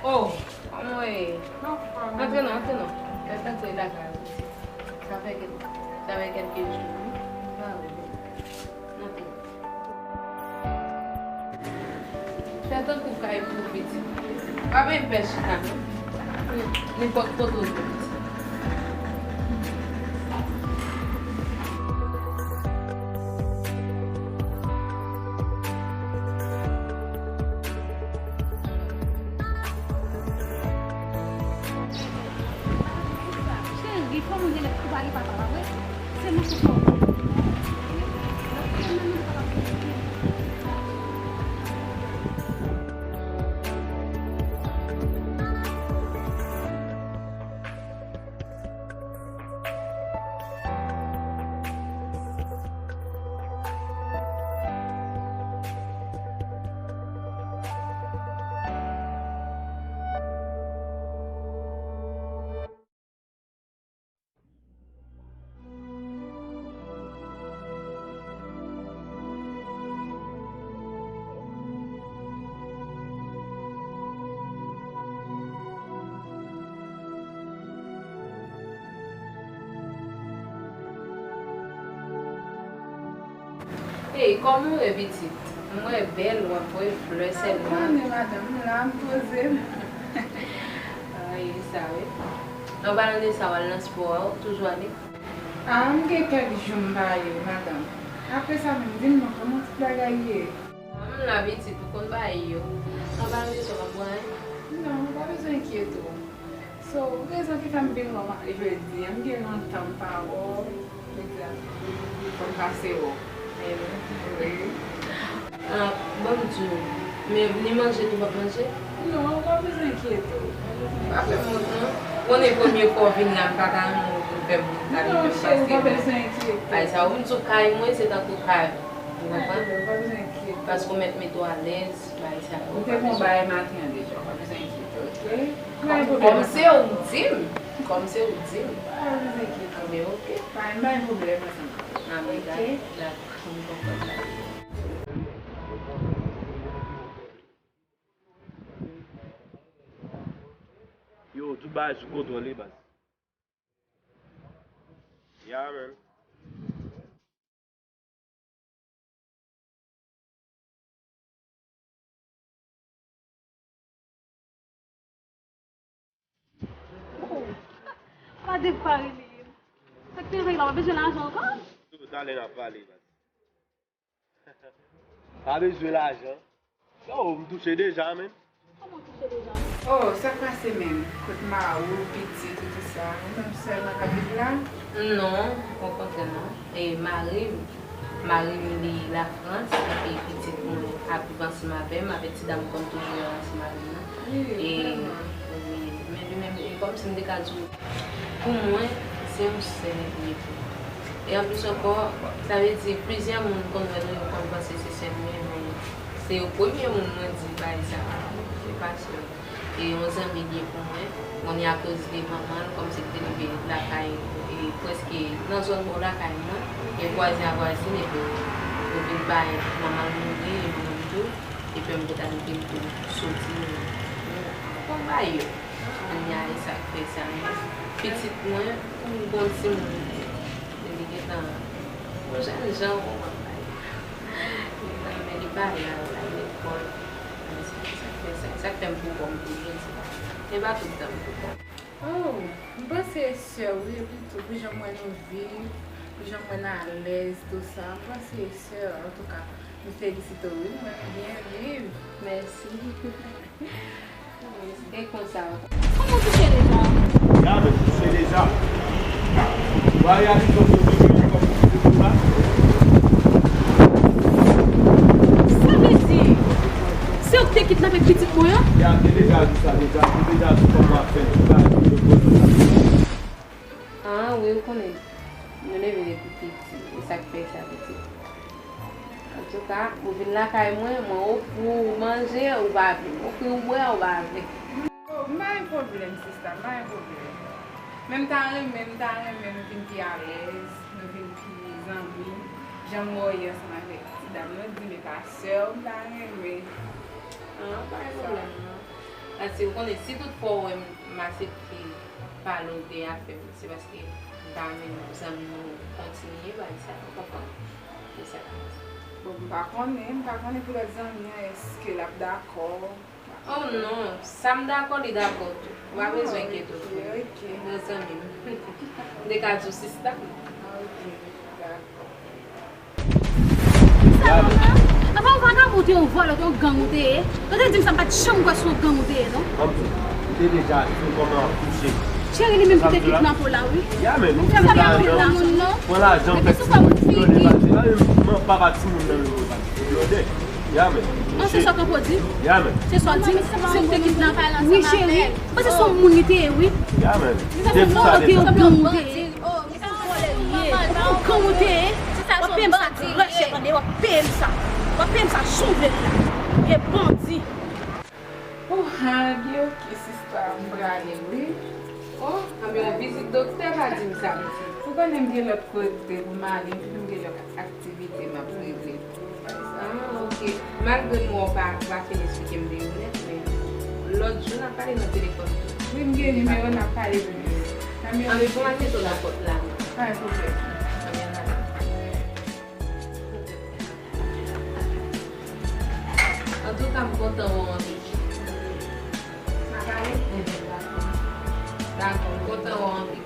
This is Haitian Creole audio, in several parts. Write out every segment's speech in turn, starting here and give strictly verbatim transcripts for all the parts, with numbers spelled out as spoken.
Oh, kòman w ye? Antre non, antre non. Fè tankou e lakay ou. Sa fè kèk, sa fè kèlke jou, wi. Pa wè. Antre. Fè tankou kay pou pitit. Pa bay pè chita non. Nenpòt kote w soti. Cheri, fò moun gen lè pou pale papa pa vre? Se nou sou fò. Ey, kòman w ye, pitit? M wè bèl, w ap voye flè sèlman. Konnen, madanm, m la, m poze m. Ay, sa wi. An palan de sa, w al nan spò a, w toujou ale? A, m gen kèk jou m pa ye, madanm. Apre sa menm, di m non, kòman tout bagay ye? M la, pitit, ou konn bagay yo. An palan de sa, w ap pran, en? Non, ou pa bezwen enkyete w. So, rezon ki fè m vin wè w jodi a, m gen lontan m pa wè w, jodi a, fò m pase wè w. Wi. Ah, ban m di w, men li manje tou w ap manje? Non, ou pa bezwen enkyete w. Pa fè m wont non. Konnen premye fwa w vin la, m pa ta renmen w vin fè m wont, ta vin fè m pase wont. Non, cheri, ou pa bezwen enkyete w. Ay, sa, ou m di w kay mwen, se tankou kay ou. Ou konprann? Ou pa bezwen enkyete w. Paske w mèt mete w alèz. Bagay sa yo. M te gon bagay maten an deja, w pa bezwen enkyete, oke? Pa gen pwoblèm. Kòm se ou di m, kòm se ou di m. Pa bezwen enkyete. Anben, oke. Pa, pa gen pwoblèm ansanm avè w. Anben, oke? Dakò, m konprann la. Yo, tout bagay sou kontwòl wi, baz. Yeah, man. Oh, pa de pari li ye. Sa k te rive la, w bezwen lajan ankò? Talè n ap pale, baz. Pa bezwen lajan. Oh, m touche deja, menm. Kòman w touche deja? Oh, sa k pase menm? Kot mari w, pitit ou, tout sa? Ou menm sèlman k ap viv la? Non, okontrè non. E mari m, mari m li Lafrans, epi pitit mwen ap viv ansanm avè m, avèk ti dam m konn toujou wè ansanm avè m nan. Wi, vrèman. Wi, men li menm, e kòmsi m te ka di w, pou mwen, se yon sè li ye pou mwen. E anplis ankò, sa vle di, plizyè moun konn wè nou, yo konn panse se sè m ye, men se yo premye moun mwen di bagay sa a, se pa sè m. E yon zanmi li ye pou mwen, kounye a akoz de manman l, kòmsi li te leve lakay, e prèske nan zòn bò lakay mwen, e vwazen a vwazin, epi yo vin bay manman l mouri, e manman m tou, epi m te ka leve m tou soti, nou konn bagay yo. Kounye a, e sa k fè sa, men pitit mwen, m gon timoun, men li gentan yon jèn jan, ou konprann, li gentan, men li pa la, l al lekòl. Men se sa k fè sa, sa k fè m pou kò m tou jodi a. Men pa tout tan m pou kò m. Oh, m panse e sè w, wi, epi tou, pou jan m wè nou viv, pou jan m wè n alèz, tou sa, m panse e sè w, antouka, m felisite w, wi, m wè nou byen viv. Mèsi. E konsa. Kòman w touche deja? Ya, men touche deja. Ou pa reyalize w te touche deja kòm pitit ou la? Sa vle di, se ou ki te kidnape pitit mwen an? Ya, m te deja di sa deja, m te deja di kòman w ap fè tout bagay pou yo pran sa. Ah, wi, ou konnen, nou leve depi piti, e sa k fè sa piti. Antouka, ou vin lakay mwen, mwen ofri w manje, ou pa vle. Mwen ofri w bwè, ou pa vle. Oh, m pa gen pwoblèm, sista, m pa gen pwoblèm. Men m ta renmen, m ta renmen nou vin pi alèz, nou vin pi zanmi. Jan m wè w ye ansanm avèk ti dam nan, di m e pa sè w, m ta renmen. Ah, pa gen pwoblèm, non. Paske ou konnen, si tout fwa w wè m, m aksepte pale w de afè m, se paske m pa renmen zanmi nou kontinye bagay sa, ou konprann? Se sa k pase. Bon, m pa konnen, m pa konnen pou lòt zanmi an, èske l ap dakò? Oh non, sa m dakò, li dakò tou. Ou pa bezwen enkyete w pou li. Ok, ok. Nan zanmi m. M te ka di w sista. Ah, ok, dakò. Sa, mama? Apa yon vagabon te, yon vòlò te, yon gang ou te ye? Ou te di m sa, m pa t janm kwè se yon gang ou te ye, non. Manmi, m te deja di w kòman ap touche. Cheri, li menm ki te kidnape w la, wi. Ya, men, ou fè m lajan, pran lajan, fè ti moun vle pase la, men m pa pa timoun nan menm, blòdè. Ya, men. An, se sa w t ap di? Ya, men. Se sa w di? Si m te kidnape, wi, cheri. Mwen se son moun li te ye, wi. Ya, men. Se vòlò te, yon gang ou te ye. Ou gang ou te ye. W ap peye m sa trè chè, tande? W ap peye m sa. W ap peye m sa jan w vle l la. Vye bandi. Oh, ha, gen yon ki sista m prale, wi. Oh, anben yon vizit doktè pa di m sa, pitit. Ou konnen m gen lòt kote pou m ale, m gen lòt aktivite m ap regle. Ah, ok. Malgre m wè w pa, pa fin esplike m de yo nèt, men lòt jou n ap pale nan telefòn tou. Wi, m gen nimewo, n ap pale plis. Anben, bon, al mete w nan pòt la. Pa gen pwoblèm. Anben, ann ale. Antouka, m kontan wè w anpil. Dakò, m kontan wè w anpil.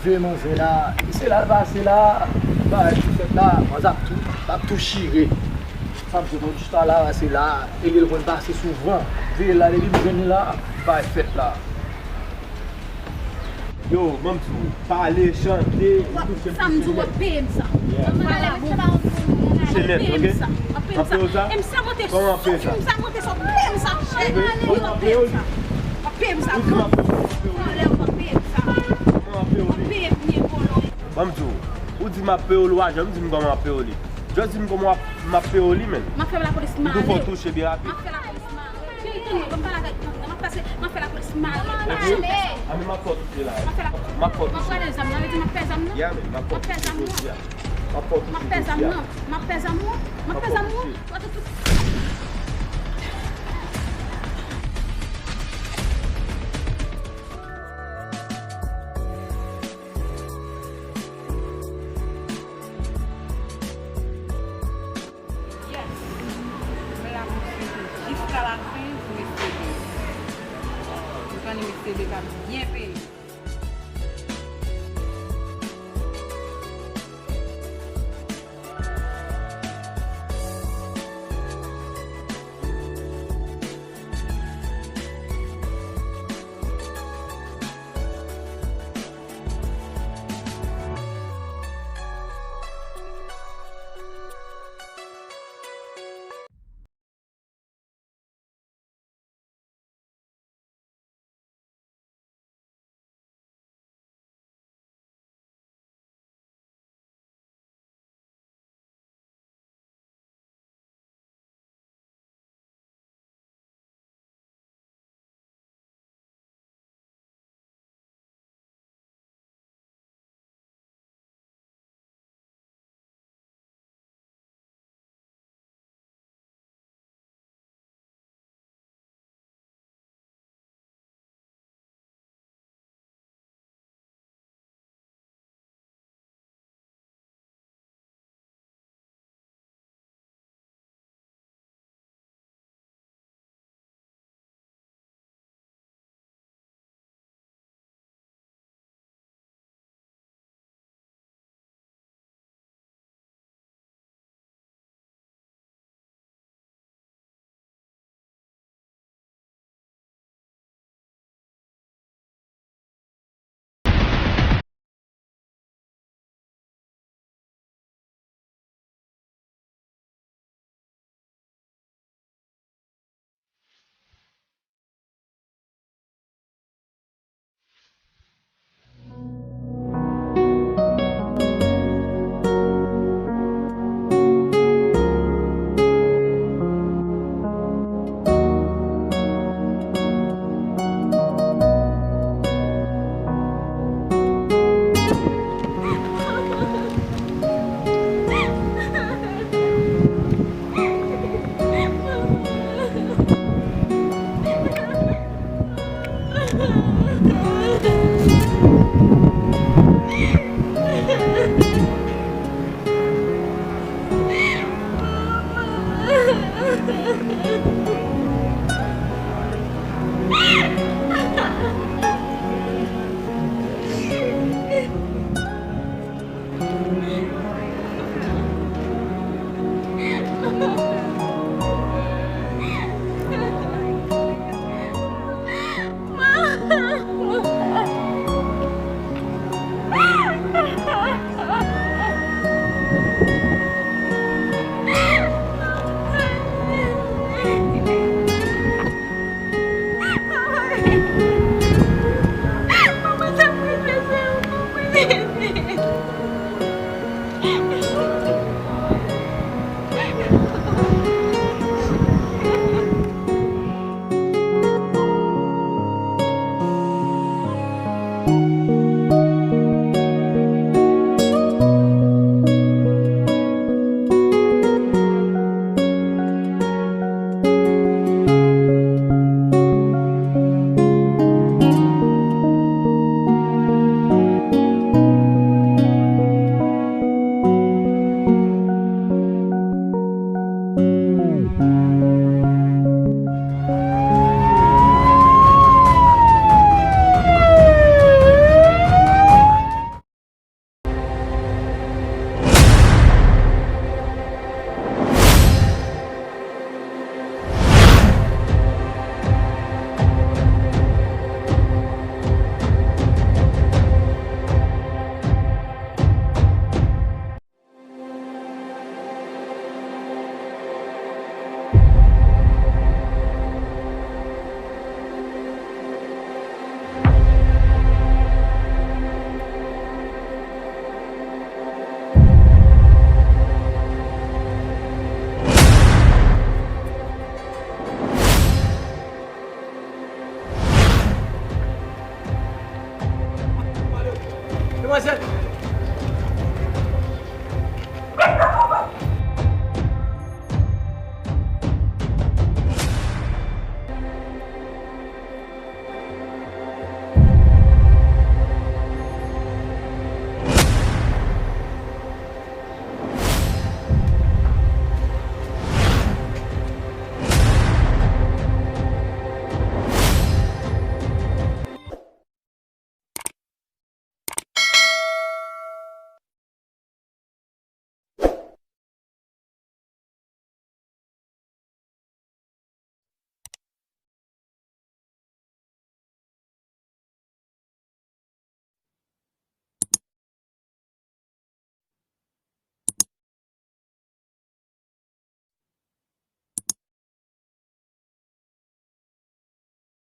Veye manzè la, e se la l pase la, bagay ki fèt la, manzè ap tou, l ap tou chire. Sa m di w, jis la, la, se la, e li l konn pase souvan. Veye l la, depi m jwenn li la, bagay fèt la. Yo, ban m di w, pale, chante, touche m. Sa m di w, w ap peye m sa. Yeah. Pale bon. Touche nèt, ok? W ap peye m sa. W ap peye m sa. Kòman w ap peye sa? E m sa monte sòt, m sa monte sòt, peye m sa, chè. Wi, w ap peye m sa. W ap peye m sa. Ou di m ap peye w. Talè w ap peye m sa. Kòman w ap peye w li? W ap peye m byen, vòlò. Ban m di w, ou di m ap peye w lajan, m di m kòman w ap peye w li. Just di m kòman w ap, m ap peye w li, menn. M ap fè lapolis male w. Ou tou fò touche byen rapid. M ap fè lapolis male w. Cheri, tann mwen, ban m pale avèk gang nan. M ap pase, m ap fè lapolis male w. Ok. Anben, m ap fè w touche la. M ap fè la, m ap fè w touche. M ap pale zam nan, sa vle di m ap pè zam nan. Yeah, man, m ap fè w touche jodi a. M ap fè w touche jodi a. M ap fè zam nan. M ap fè zam nan. M ap fè zam nan. Yes. Mwen la pou swiv ou jiska lafen pou mesye de. Ou konnen mesye de k ap byen peye.